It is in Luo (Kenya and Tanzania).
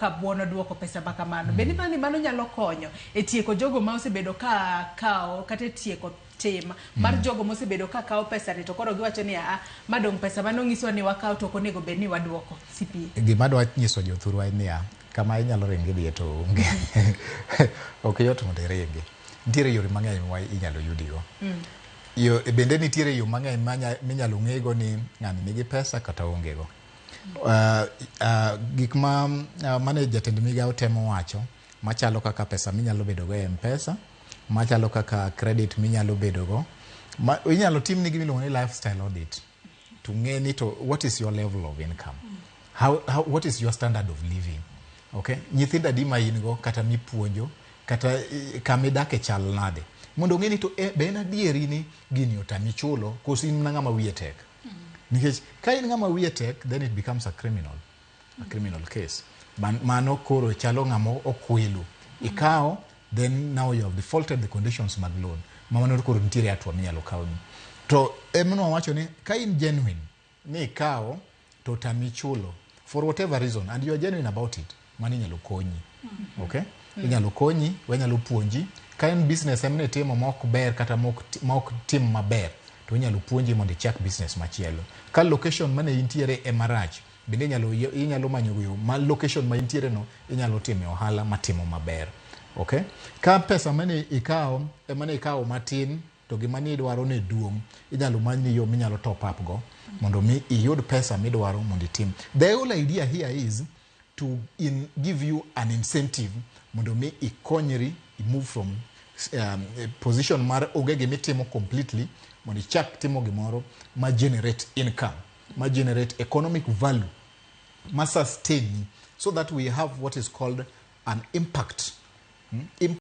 Ka buono duoko pesa ma kamano. Bende iparo ni mano nyalo konyo e tieko jogo ma osebedo ka kawo kata e tieko tim mar jogo mosebedo ka kawo pesa ni to koro giwacho ni aa ma dong' pesa mane onyiswa ni wakaw to ok onego bed ni waduoko CPA. Gima adwa nyiso jothurwa en niya, kama inyalo ringi dhiye to onge. Ok yot mondo iringi. Nitiere yore mang'eny ma inyalo yudigo. Yo, bende nitiere yo mang'eny minyalo ng'ego ni ng'ani nigi pesa kata oonge go. Gik ma mane jatend migawo temo wacho machalo kaka pesa minyalo bedo go e M-Pesa, machalo kaka credit minyalo bedo go, ma, inyalo timni gima iluongo ni lifestyle audit to ng'e ni to what is your level of income, what is your standard of living, okay? Nyithindo adi ma in go kata mipuonjo kata kama idake chal nade, mondo ong'e ni to be en adieri ni gini otami chulo koso in mana ng'ama wiye tek. Nikech ka in ng'ama wiye tek, then it becomes a criminal case. Mano koro chalo ng'ama okwelo ikawo, then now you have defaulted the conditions mag loan, ma mano koro nitiere hatua minyalo kawni. To emno wawacho ni ka in genuine ni ikawo to tami chulo for whatever reason and you are genuine about it, mano inyalo konyi, okay? Inyalo konyi, wanyalo puonji. Ka en business emne itimo ma ok ber kata ma ok tim maber, to inyalo puonji mondo ichak business machielo. Ka location mane intiere ema rach, bende inyalo manyo yo ma location ma intiere no inyalo time ohala matimo maber, okay? Ka pesa mane ikawo ema ne ikawo matin to gima ni idwaro ne duong', inyalo manyni yo minyalo top up go mondo mi iyud pesa midwaro mondo itim. The whole idea here is to give you an incentive mondo mi ikonyri i move from position mar onge gimitimo completely mondo ichak timo gimoro ma generate income, ma generate economic value, ma sustain, so that we have what is called an impact.